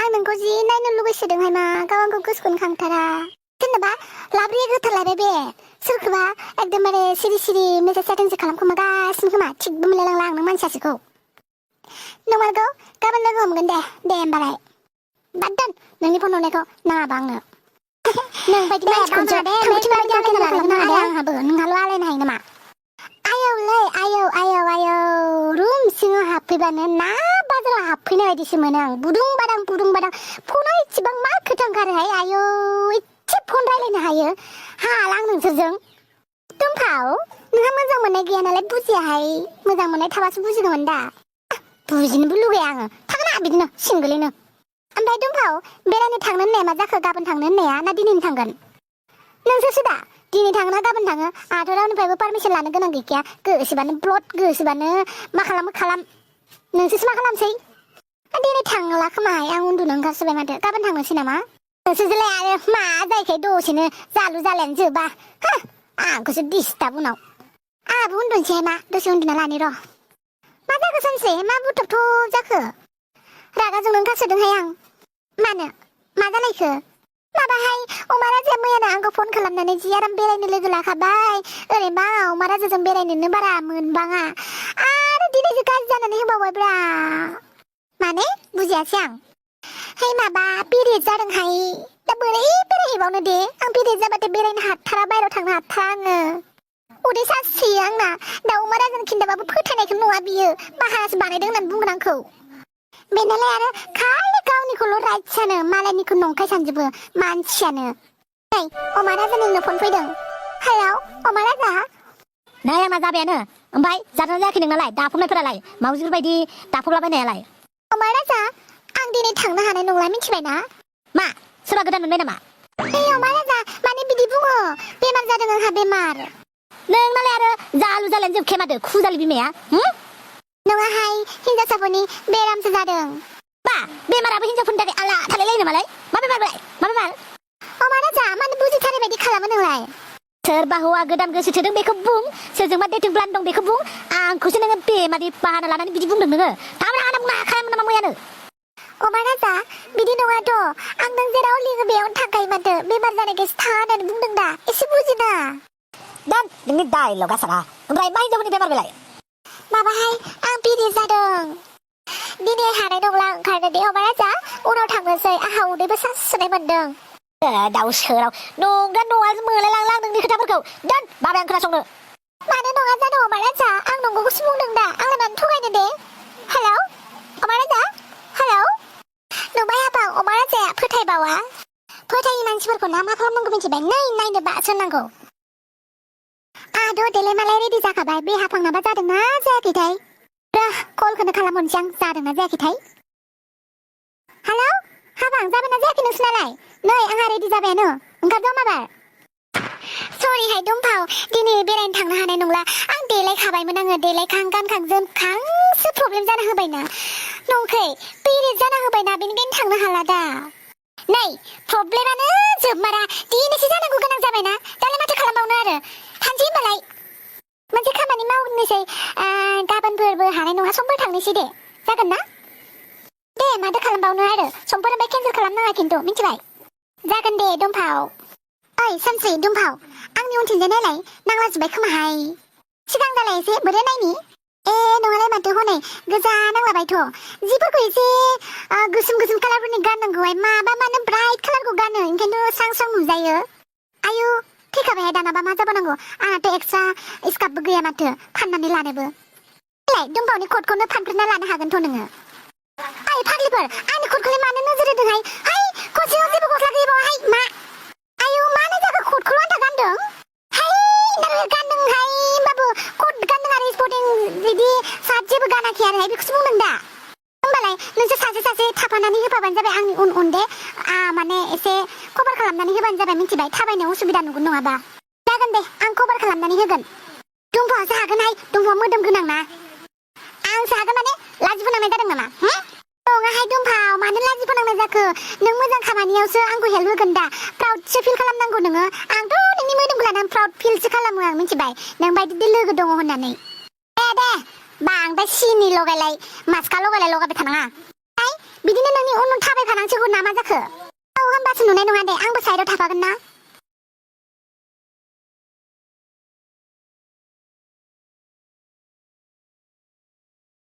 आं नोंखौ जि नायनो लुगैसोदोंहाय मा गावखौ गोसोखांथारा जेनेबा लाब्रिया गोथारलायबाय बे सोरखौबा एकदमबारे सिरि सिरि मेसेज सेटिंसो खालामखोमागासिनो खोमा थिगबो मोनलायलांला आं नों मानसियासोखौ नंमारगौ गाबोन लोगो हमगोन दे होमबालाय बाद दोन नोंनि फन हरनायखौ नाङाबा आंनो नों बायदि मानसिखौसो थांखि बायदि आलायनो लालायगोन आंहाबो नोंहाल' आलायनो हायो नामा आयौलै आयौ रुम सिङाव हाबफैबानो ना बाजाराव हाबफैनाय बायदिसो मोनो आं बुदुं बादां फनाव इसेबां मा खोथा ओंखारोहाय आयौ इसे फन रायलायनो हायो हाला आं नोंसोरजों दुमफाव नोंहा मोजां मोननाय गैया नालाय बुजियाहाय मोजां मोननाय थाबासो बुजिगौमोन दा बुजिनोबो लुगैया आङो थागोना बिदिनो सिंगोलैनो ओमफ्राय दुमफाव बेरायनो थांनो होननाया मा जाखो गाबोन थांनो होननाया ना दिनैनो थांगोन नोंसोरसो दा दिनै थाङो ना गाबोन थाङो आंहाथ' रावनिफ्रायबो पारमिसन लानो गोनां गैखाया गोसोबानो ब्लड गोसोबानो मा खालामो खालाम नोंसोरसो मा खालामसै दिनै थांला खोमाहाय आं उन्दुनो ओंखारसोबाय माथो गाबोन थांनोसै नामा नोंसोरजोंलाय आरो मा जायखाय दसेनो जालु जालायानो जोबा आंखौसो डिस्टार्ब उनाव आंहाबो उन्दुनोसै मा दसे उन्दुना लानि र' मा जाखो सानसे मा बुथबथ' जाखो रागा जोंनो ओंखारसोदोंहाय आं मानो मा जालायखो माबाहाय अमा राजाया मैयानो आंखौ फन खालामनानै जि आराम बेरायनो लोगो लाखाबाय ओरैबा अमा राजाजों बेरायनोनो बारा मोनबाङा आरो दिनैसो गाज्रि जानानै होबावबायब्रा माने बुजियासै आं है माबा पिरियड जादोंहाय दा बोरै बेरायहैबावनो दे आं पिरियड जाबाथाय बेरायनो हाथारा बायह्रायाव थांनो हाथारा आङो उदै सासोयो आंना दा अमा राजानो खिन्थाबाबो फोथायनायखौ नङा बियो बाहायासो बानायदों होननानै बुंगोन आंखौ बेनालाय आरो खालि गावनिखौल' राइट सानो मालायनिखौ नंखाय सानजोबो मानसियानो नै अमा राजानिनो फन फैदों हेलौ अमा राजा नै आंना जाबायानो ओमफ्राय जादोंना जायाखै नोंनालाय दाफबनायफोरालाय मावजिफोर बायदि दाफबलाबायनायालाय अमा राजा आं दिनै थांनो हानाय नंला मिथिबायना मा सोरबा गोदान मोनबाय नामा नै अमा राजा माने बिदि बुङो बेमार जादों आंहा बेमार नोंनालाय आरो जालु जालायानो जोबखाया माथो खुजालि बिमाया नङाहाय हिनजावसाफोरनि बेरामसो जादों बा बेमाराबो हिनजावफोरनि थाखाय आला थालायलायो नामालाय मा बेमार अमा राजा मानो बुजिथारै बायदि खालामो नोंलाय सोरबा हौवा गोदान गोसो थोदों बेखौ बुं सोरजोंबा डेटिं प्लान दं बेखौ बुं आंखौसो नोङो बेमारि बाहाना लानानै बिदि बुंदों नोङो थाबना आंना बुंनो हाखायामोन नामा मैयानो अमा राजा बिदि नङाथ' आं नों जेराव लिङो बेयावनो थांखायो माथो बेमार जानायखायसो थाङा होननानै बुंदों दा एसे बुजिना दान नोंनि डायलगा साला ओमफ्राय मा हिनजावफोरनि बेमार बेलाय माबाहाय आं पिरियड जादों दिनै हानाय नंला ओंखारनो दे अमा राजा उनाव थांनोसै आंहा उदैबो सासुनाय मोनदों दाउ सोराव नंगा नङा मोलायलांला आं नोंनि खोथाफोरखौ दोन बाबाय आं खोनासंनो मानो नङा जादों अमा राजा आं नंगौखौसो बुंदों दा आं मानो थगायनो दे हेलौ अमा राजा हेलौ नोंबाय हाबां अमा राजाया फोथायबावा फोथायि मानसिफोरखौ ना मा खालामनांगौ मिथिबाय नै नायनो बासोनांगौ आंहाथ' देलाय मालाय रेडि जाखाबाय बे हाफांनाबा जादोंना जायाखैथाय कलखौनो खालामहरनोसै आं जादोंना जायाखैथाय हेलौ हाबां जाबायना जायाखै नोंसोरनालाय नै आंहा रेडि जाबायानो ओंखारदो माबार सरिहाय दुमफाव दिनै बेरायनो थांनो हानाय नंला आं देलायखाबायमोन आङो देलायखां गानखां जोमखांसो प्रब्लेम जाना होबायना नंखै पिरियड जाना होबायना बेनिखायनो थांनो हाला दा नै प्रब्लेमानो जोबमारा दिनैसो जानांगौ गोनां जाबायना दालाय माथो खालामबावनो आरो थानोसै होनबालाय मोनसे खामानि मावनोसै गाबोनफोरबो हानाय नङा समफोर थांनोसै दे जागोन ना दे माथो खालामबावनो आरो समफोर ओमफ्राय केन्सेल खालामनाङा खिन्थु मिथिबाय जागोन दे दुमफाव ओइ सानस्रि दुमफाव आंनि उनथिंजाय नायलाय नांलाजोब्बाय खोमाहाय सिगां जालाय एसे बोरै नायनि नङालाय माथो हनै गोजा नांलाबायथ' जिफोरखौ एसे गोसोम कालारफोरनि गाननांगौहाय माबा मानो ब्राइट कालारखौ गानो ओंखायनोथ' स्रां स्रां नुजायो आयु थैखाबाय दानाबा मा जाबावनांगौ आंहाथ' एक्सट्रा स्कार्टबो गैया माथो फाननानै लानोबो देलाय दुमफावनि कटखौनो फानग्रोना लानो हागोनथ' नोङो ओइ फाग्लिफोर आंनि कटखौलाय मानो नोजोर होदोंहाय हाय कटसेयाव जेबो गस्ला गैयाबाहाय मा आयु मानो जाखो कटखौल' आन्था गानदों हाय नोङो गानदोंहाय होमबाबो कट गानदों आरो स्पर्टिं बिदि सार्ट जेबो गानाखै आरोहाय बेखौसो बुंदों दा होमबालाय नोंसोर सासे थाफानानै होफाबानो जाबाय आंनि उन दे माने एसे कभार खालामनानै होबानो जाबाय मिथिबाय थाबायनो उसुबिदा नुगोन नङाबा जागोन दे आं कभार खालामनानै होगोन दुमफावासो हागोनहाय दुमफावा मोदोम गोनां ना आंसो हागोन माने लाजि फोनांनाय जादों नामा नङाहाय दुमफाव मानो लाजि फोनांनाय जाखो नों मोजां खामानियावसो आंखौ हेल्प होगोन दा प्राउडसो फिल खालामनांगौ नोङो आंथ' नोंनि मोदोमखौ लानानै प्राउड फिलसो खालामो आं मिथिबाय नों बायदि लोगो दङ होननानै दे बांद्राय सिनि लगायलाय मास्का लगायबाय थानाङा बिदिनो नोंनि उन थाबायफानांसिगौ औ होनबासो नुनाय नङा दे आंबो साइडआव थाफागोन ना